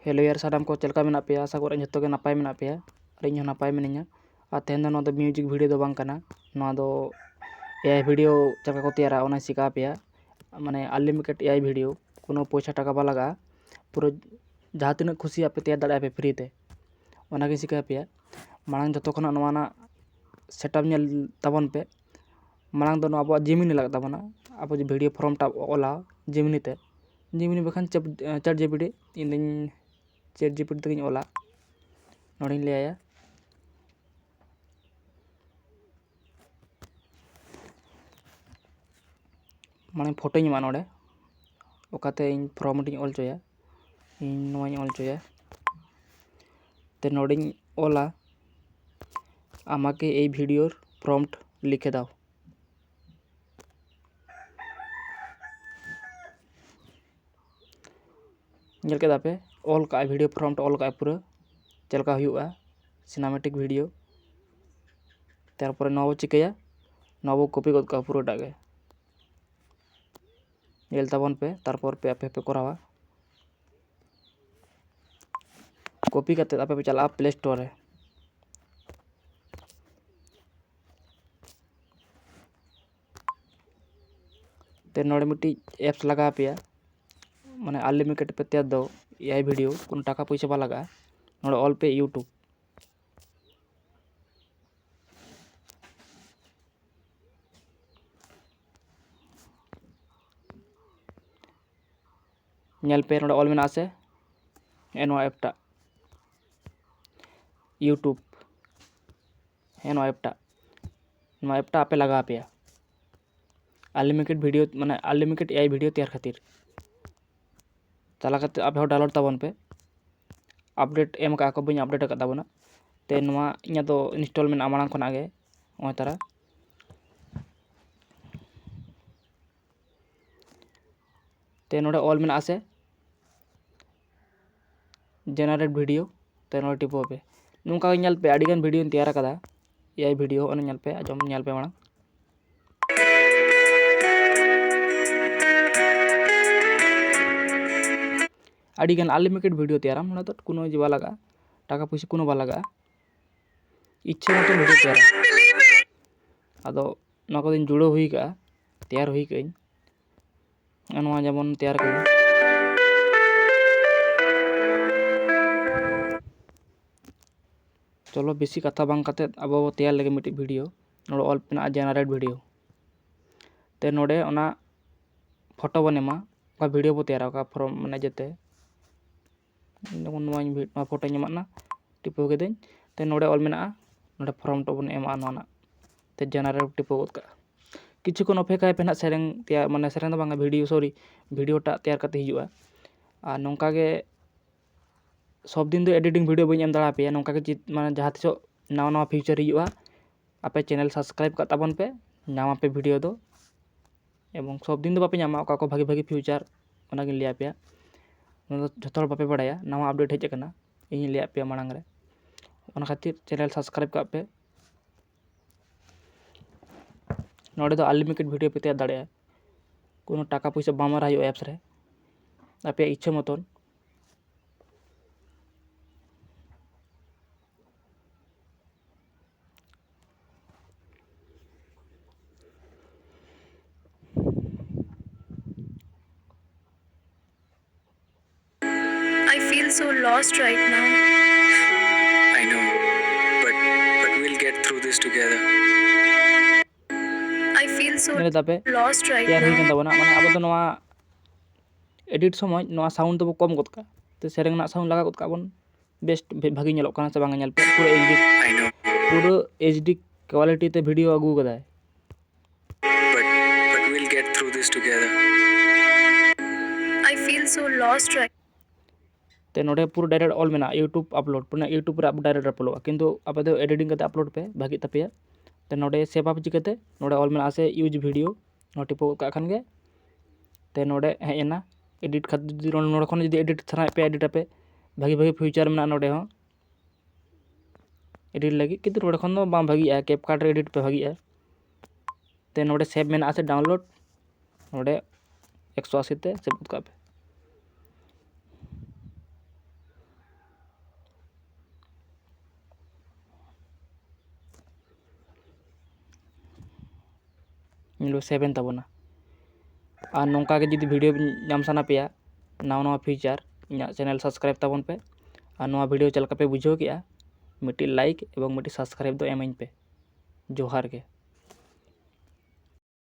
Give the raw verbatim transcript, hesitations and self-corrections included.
Hello ᱭᱟᱨ ᱥᱟᱱᱟᱢ ᱠᱚ, ᱪᱮᱫ ᱞᱮᱠᱟ ᱢᱮᱱᱟᱜ ᱯᱮᱭᱟ? ᱟᱥᱟ ᱠᱚᱨᱮ ᱡᱷᱚᱛᱚ ᱜᱮ ᱱᱟᱯᱟᱭ ᱢᱮᱱᱟᱜ ᱯᱮᱭᱟ ᱟᱨ ᱤᱧ ᱦᱚᱸ ᱱᱟᱯᱟᱭ ᱢᱤᱱᱟᱹᱧᱟ᱾ ᱟᱨ ᱛᱮᱦᱮᱧ ᱫᱚ ᱱᱚᱣᱟ ᱫᱚ music video ᱫᱚ ᱵᱟᱝ ᱠᱟᱱᱟ, ᱱᱚᱣᱟ ᱫᱚ A I video ᱪᱮᱫ ᱞᱮᱠᱟ ᱠᱚ ᱛᱮᱭᱟᱨᱟ ᱚᱱᱟᱧ ᱥᱤᱠᱷᱟᱣ ᱯᱮᱭᱟ᱾ ᱢᱟᱱᱮ unlimited A I video, ᱠᱳᱱᱳ ᱯᱚᱭᱥᱟ ᱴᱟᱠᱟ ᱵᱟᱝ ᱞᱟᱜᱟᱜᱼᱟ, ᱯᱩᱨᱟᱹ ᱡᱟᱦᱟᱸ ᱛᱤᱱᱟᱹᱜ ᱠᱷᱩᱥᱤ ᱟᱯᱮ ᱛᱮᱭᱟᱨ ᱫᱟᱲᱮᱭᱟᱜᱼᱟ ᱯᱮ free ᱛᱮ, ᱚᱱᱟᱜᱤᱧ ᱥᱤᱠᱷᱟᱹᱣ ᱯᱮᱭᱟ᱾ ᱢᱟᱲᱟᱝ ᱡᱚᱛᱚ ᱠᱷᱚᱱᱟᱜ ᱱᱚᱣᱟ ᱨᱮᱱᱟᱜ setup ᱧᱮᱞ ᱛᱟᱵᱚᱱ ᱯᱮ᱾ ᱢᱟᱲᱟᱝ ᱫᱚ ᱱᱚᱣᱟ ᱟᱵᱚᱣᱟᱜ Gemini ᱞᱟᱜᱟᱜ ᱛᱟᱵᱚᱱᱟ, ᱟᱵᱚ ᱡᱮ video form ᱴᱟᱜ ᱚᱞᱟ Gemini ᱛᱮ, Gemini ᱵᱟᱠᱷᱟᱱ Chat, ChatGPT, ᱤᱧ ᱫᱚᱧ ChatGPT ᱛᱮᱜᱮᱧ ᱚᱞᱟ᱾ ᱱᱚᱰᱮᱧ ᱞᱟᱹᱭᱟᱭᱟ, ᱢᱟᱱᱮ ᱯᱷᱳᱴᱳᱧ ᱮᱢᱟ ᱱᱚᱰᱮ, ᱚᱠᱟᱛᱮ ᱤᱧ form ᱤᱧ ᱚᱞ ᱦᱚᱪᱚᱭᱟ, ᱤᱧ ᱱᱚᱣᱟᱧ ᱚᱞ ᱦᱚᱪᱚᱭᱟ᱾ ᱛᱮ ᱱᱚᱰᱮᱧ ᱚᱞᱟ, "আমাকে এই ভিডিওর প্রম্পট লিখে দাও।" ᱧᱮᱞ ᱠᱮᱫᱟ ᱯᱮ, ᱚᱞ ᱠᱟᱜᱼᱟᱭ video form ᱚᱞ ᱠᱟᱜᱼᱟᱭ ᱯᱩᱨᱟᱹ ᱪᱮᱫ ᱞᱮᱠᱟ ᱦᱩᱭᱩᱜᱼᱟ cinematic video᱾ ᱛᱟᱨᱯᱚᱨᱮ ᱱᱚᱣᱟ ᱵᱚ ᱪᱤᱠᱟᱹᱭᱟ, ᱱᱚᱣᱟ ᱵᱚ copy ᱜᱚᱫ ᱠᱟᱜᱼᱟ ᱯᱩᱨᱟᱹᱴᱟᱜ ᱜᱮ᱾ ᱧᱮᱞ ᱛᱟᱵᱚᱱ ᱯᱮ, ᱛᱟᱨᱯᱚᱨ ᱯᱮ ᱟᱯᱮ ᱯᱮ ᱠᱚᱨᱟᱣᱟ᱾ Copy ᱠᱟᱛᱮᱫ ᱟᱯᱮ ᱯᱮ ᱪᱟᱞᱟᱜᱼᱟ Play Store ᱨᱮ᱾ ᱛᱮ ᱱᱚᱰᱮ ᱢᱤᱫᱴᱤᱡ apps ᱞᱟᱜᱟᱣ ᱟᱯᱮᱭᱟ, ᱢᱟᱱᱮ unlimited ᱯᱮ ᱛᱮᱭᱟᱨ ᱫᱚ A I video, ᱠᱳᱱᱳ ᱴᱟᱠᱟ ᱯᱚᱭᱥᱟ ᱵᱟᱝ ᱞᱟᱜᱟᱜᱼᱟ᱾ ᱱᱚᱰᱮ ᱚᱞ ᱯᱮ YouTube᱾ ᱧᱮᱞ ᱯᱮ, ᱱᱚᱰᱮ ᱚᱞ ᱢᱮᱱᱟᱜᱼᱟ ᱥᱮ? ᱦᱮᱸ, ᱱᱚᱣᱟ app ᱴᱟᱜ YouTube᱾ ᱦᱮᱸ, ᱱᱚᱣᱟ app ᱴᱟᱜ, ᱱᱚᱣᱟ app ᱴᱟᱜ ᱟᱯᱮ ᱞᱟᱜᱟᱣ ᱟᱯᱮᱭᱟ unlimited video, ᱢᱟᱱᱮ unlimited A I video ᱛᱮᱭᱟᱨ ᱠᱷᱟᱹᱛᱤᱨ᱾ ᱪᱟᱞᱟᱣ ᱠᱟᱛᱮ ᱟᱯᱮ ᱦᱚᱸ download ᱛᱟᱵᱚᱱ ᱯᱮ᱾ Update ᱮᱢ ᱠᱟᱜᱼᱟ ᱠᱚ, ᱵᱟᱹᱧ update ᱟᱠᱟᱫ ᱛᱟᱵᱚᱱᱟ᱾ ᱛᱮ ᱱᱚᱣᱟ ᱤᱧᱟᱹᱜ ᱫᱚ install ᱢᱮᱱᱟᱜᱼᱟ ᱢᱟᱲᱟᱝ ᱠᱷᱚᱱᱟᱜ ᱜᱮ, ᱱᱚᱜᱼᱚᱭ ᱛᱟᱨᱟ᱾ ᱛᱮ ᱱᱚᱰᱮ ᱚᱞ ᱢᱮᱱᱟᱜᱼᱟ ᱥᱮ generate video, ᱛᱮ ᱱᱚᱰᱮ ᱴᱤᱯᱟᱹᱣ ᱯᱮ᱾ ᱱᱚᱝᱠᱟ ᱜᱮ ᱧᱮᱞ ᱯᱮ, ᱟᱹᱰᱤᱜᱟᱱ videoᱧ ᱛᱮᱭᱟᱨ ᱟᱠᱟᱫᱟ A I video᱾ ᱚᱱᱮ ᱧᱮᱞ ᱯᱮ, ᱟᱸᱡᱚᱢ ᱧᱮᱞ ᱯᱮ ᱢᱟᱲᱟᱝ᱾ ᱟᱹᱰᱤᱜᱟᱱ unlimited video ᱛᱮᱭᱟᱨᱟᱢ᱾ ᱚᱱᱟ ᱫᱚ ᱠᱳᱱᱳ ᱤᱭᱟᱹ ᱵᱟᱝ ᱞᱟᱜᱟᱜᱼᱟ, ᱴᱟᱠᱟ ᱯᱚᱭᱥᱟ ᱠᱳᱱᱳ ᱵᱟᱝ ᱞᱟᱜᱟᱜᱼᱟ, ᱤᱪᱪᱷᱟᱹ ᱢᱚᱛᱚ video ᱛᱮᱭᱟᱨᱟᱢ᱾ ᱟᱫᱚ ᱱᱚᱣᱟ ᱠᱚᱫᱚᱧ ᱡᱩᱲᱟᱹᱣ ᱦᱩᱭ ᱠᱟᱜᱼᱟ, ᱛᱮᱭᱟᱨ ᱦᱩᱭ ᱠᱟᱜᱼᱟᱹᱧ᱾ ᱱᱚᱣᱟ ᱡᱮᱢᱚᱱ ᱛᱮᱭᱟᱨ ᱠᱟᱜᱼᱟᱹᱧ᱾ ᱪᱚᱞᱚ, ᱵᱮᱥᱤ ᱠᱟᱛᱷᱟ ᱵᱟᱝ ᱠᱟᱛᱮᱫ ᱟᱵᱚ ᱵᱚ ᱛᱮᱭᱟᱨ ᱞᱮᱜᱮ ᱢᱤᱫᱴᱤᱡ video᱾ ᱱᱚᱰᱮ ᱚᱞ ᱢᱮᱱᱟᱜᱼᱟ generate video᱾ ᱛᱮ ᱱᱚᱰᱮ ᱚᱱᱟ photo ᱵᱚᱱ ᱮᱢᱟ, ᱚᱠᱟ video ᱵᱚ ᱛᱮᱭᱟᱨᱟ, ᱚᱠᱟ from ᱢᱟᱱᱮ ᱡᱮᱛᱮ, ᱡᱮᱢᱚᱱ ᱱᱚᱣᱟᱧ ᱵᱷᱤ-, ᱱᱚᱣᱟ photoᱧ ᱮᱢᱟᱜ ᱱᱟ, ᱴᱤᱯᱟᱹᱣ ᱠᱮᱫᱟᱹᱧ᱾ ᱛᱮ ᱱᱚᱰᱮ ᱚᱞ ᱢᱮᱱᱟᱜᱼᱟ, ᱱᱚᱰᱮ from ᱴᱚ ᱵᱚᱱ ᱮᱢᱟᱜᱼᱟ ᱱᱚᱣᱟ ᱨᱮᱱᱟᱜ᱾ ᱛᱮ generate ᱴᱤᱯᱟᱹᱣ ᱜᱚᱫ ᱠᱟᱜᱼᱟ᱾ ᱠᱤᱪᱷᱩ ᱠᱷᱚᱱ ᱚᱯᱮᱠᱠᱷᱟᱭ ᱯᱮ ᱱᱟᱦᱟᱜ, ᱥᱮᱨᱮᱧ ᱛᱮᱭᱟᱨ, ᱢᱟᱱᱮ ᱥᱮᱨᱮᱧ ᱫᱚ ᱵᱟᱝᱟ, video, sorry, video ᱴᱟᱜ ᱛᱮᱭᱟᱨ ᱠᱟᱛᱮ ᱦᱤᱡᱩᱜᱼᱟ᱾ ᱟᱨ ᱱᱚᱝᱠᱟ ᱜᱮ ᱥᱚᱵ ᱫᱤᱱ ᱫᱚ editing video ᱵᱟᱹᱧ ᱮᱢ ᱫᱟᱲᱮ ᱟᱯᱮᱭᱟ᱾ ᱱᱚᱝᱠᱟ ᱜᱮ ᱪᱮᱫ, ᱢᱟᱱᱮ ᱡᱟᱦᱟᱸ ᱛᱤᱥᱚᱜ ᱱᱟᱣᱟ ᱱᱟᱣᱟ feature ᱦᱤᱡᱩᱜᱼᱟ, ᱟᱯᱮ channel subscribe ᱠᱟᱜ ᱛᱟᱵᱚᱱ ᱯᱮ, ᱧᱟᱢ ᱟᱯᱮ video ᱫᱚ᱾ ᱮᱵᱚᱝ ᱥᱚᱵ ᱫᱤᱱ ᱫᱚ ᱵᱟᱯᱮ ᱧᱟᱢᱟ, ᱚᱠᱟ ᱠᱚ ᱵᱷᱟᱜᱮ ᱵᱷᱟᱜᱮ feature, ᱚᱱᱟᱜᱤᱧ ᱞᱟᱹᱭ ᱟᱯᱮᱭᱟ᱾ ᱚᱱᱟ ᱫᱚ ᱡᱷᱚᱛᱚ ᱦᱚᱲ ᱵᱟᱯᱮ ᱵᱟᱲᱟᱭᱟ, ᱱᱟᱣᱟ update ᱦᱮᱡ ᱟᱠᱟᱱᱟ, ᱤᱧᱤᱧ ᱞᱟᱹᱭ ᱟᱯᱮᱭᱟ ᱢᱟᱲᱟᱝ ᱨᱮ᱾ ᱚᱱᱟ ᱠᱷᱟᱹᱛᱤᱨ channel subscribe ᱠᱟᱜ ᱯᱮ᱾ ᱱᱚᱰᱮ ᱫᱚ unlimited video ᱯᱮ ᱛᱮᱭᱟᱨ ᱫᱟᱲᱮᱭᱟᱜᱼᱟ, ᱠᱳᱱᱳ ᱴᱟᱠᱟ ᱯᱚᱭᱥᱟ ᱵᱟᱝ ᱮᱢ ᱦᱩᱭᱩᱜᱼᱟ apps ᱨᱮ, ᱟᱯᱮᱭᱟᱜ ᱤᱪᱪᱷᱟᱹ ᱢᱚᱛᱚᱱ᱾ I feel so lost right now. I know, but, but we'll get through this together. I feel so ᱧᱮᱞ ᱫᱟᱯᱮ, lost right ᱛᱮᱭᱟᱨ ᱦᱩᱭ ᱠᱟᱱ now. ᱛᱟᱵᱚᱱᱟ᱾ ᱢᱟᱱᱮ ᱟᱵᱚ ᱫᱚ ᱱᱚᱣᱟ edit ᱥᱚᱢᱚᱭ ᱱᱚᱣᱟ sound ᱫᱚᱵᱚ ᱠᱚᱢ ᱜᱚᱫ ᱠᱟᱜᱼᱟ, ᱛᱮ ᱥᱮᱨᱮᱧ ᱨᱮᱱᱟᱜ sound ᱞᱟᱜᱟᱣ ᱜᱚᱫ ᱠᱟᱜᱼᱟ ᱵᱚᱱ, best ᱵᱷᱟᱹᱜᱤ ᱧᱮᱞᱚᱜ ᱠᱟᱱᱟ ᱥᱮ ᱵᱟᱝ, ᱧᱮᱞ ᱯᱮ ᱯᱩᱨᱟᱹ HD᱾ I know. ᱯᱩᱨᱟᱹ HD quality ᱛᱮ video ᱟᱹᱜᱩ ᱠᱟᱫᱟᱭ᱾ But, but we'll get through this together. I feel so lost right. ᱛᱮ ᱱᱚᱰᱮ ᱯᱩᱨᱟᱹ direct ᱚᱞ ᱢᱮᱱᱟᱜᱼᱟ YouTube upload, ᱯᱩᱨᱟᱹ YouTube ᱨᱮ direct uploadᱚᱜᱼᱟ, ᱠᱤᱱᱛᱩ ᱟᱯᱮ ᱫᱚ editing ᱠᱟᱛᱮ upload ᱯᱮ, ᱵᱷᱟᱜᱤᱜ ᱛᱟᱯᱮᱭᱟ᱾ ᱛᱮ ᱱᱚᱰᱮ save up ᱪᱤᱠᱟᱹᱛᱮ? ᱱᱚᱰᱮ ᱚᱞ ᱢᱮᱱᱟᱜᱼᱟ ᱥᱮ use video, ᱱᱚᱰᱮ ᱴᱤᱯᱟᱹᱣ ᱜᱚᱫ ᱠᱟᱜ ᱠᱷᱟᱱ ᱜᱮ᱾ ᱛᱮ ᱱᱚᱰᱮ ᱦᱮᱡ ᱮᱱᱟ edit ᱠᱷᱟᱹᱛᱤᱨ, ᱡᱩᱫᱤ ᱱᱚᱰᱮ ᱠᱷᱚᱱ ᱡᱩᱫᱤ edit ᱥᱟᱱᱟᱭᱮᱫ ᱯᱮᱭᱟ edit ᱟᱯᱮ, ᱵᱷᱟᱜᱤ ᱵᱷᱟᱜᱤ feature ᱢᱮᱱᱟᱜᱼᱟ ᱱᱚᱰᱮ ᱦᱚᱸ edit ᱞᱟᱹᱜᱤᱫ, ᱠᱤᱱᱛᱩ ᱱᱚᱰᱮ ᱠᱷᱚᱱ ᱫᱚ ᱵᱟᱝ ᱵᱷᱟᱜᱤᱜᱼᱟ, CapCut ᱨᱮ edit ᱯᱮ ᱵᱷᱟᱜᱤᱜᱼᱟ᱾ ᱛᱮ ᱱᱚᱰᱮ save ᱢᱮᱱᱟᱜᱼᱟ ᱥᱮ download, ᱱᱚᱰᱮ ᱮᱠᱥᱚ ᱟᱥᱤ ᱛᱮ save ᱜᱚᱫ ᱠᱟᱜ ᱯᱮ᱾ ᱧᱮᱞ ᱯᱮ, ᱥᱮᱵᱷ ᱮᱱ ᱛᱟᱵᱚᱱᱟ᱾ ᱟᱨ ᱱᱚᱝᱠᱟ ᱜᱮ ᱡᱩᱫᱤ ᱵᱷᱤᱰᱤᱭᱳ ᱧᱟᱢ ᱥᱟᱱᱟ ᱯᱮᱭᱟ, ᱱᱟᱣᱟ ᱱᱟᱣᱟ ᱯᱷᱤᱪᱟᱨ, ᱤᱧᱟᱹᱜ ᱪᱮᱱᱮᱞ ᱥᱟᱵᱥᱠᱨᱟᱭᱤᱵ ᱛᱟᱵᱚᱱ ᱯᱮ᱾ ᱟᱨ ᱱᱚᱣᱟ ᱵᱷᱤᱰᱤᱭᱳ ᱪᱮᱫ ᱞᱮᱠᱟ ᱯᱮ ᱵᱩᱡᱷᱟᱹᱣ ᱠᱮᱜᱼᱟ, ᱢᱤᱫᱴᱤᱡ ᱞᱟᱭᱤᱠ ᱮᱵᱚᱝ ᱢᱤᱫᱴᱤᱡ ᱥᱟᱵᱥᱠᱨᱟᱭᱤᱵ ᱫᱚ ᱮᱢᱟᱹᱧ ᱯᱮ᱾ ᱡᱚᱦᱟᱨ ᱜᱮ᱾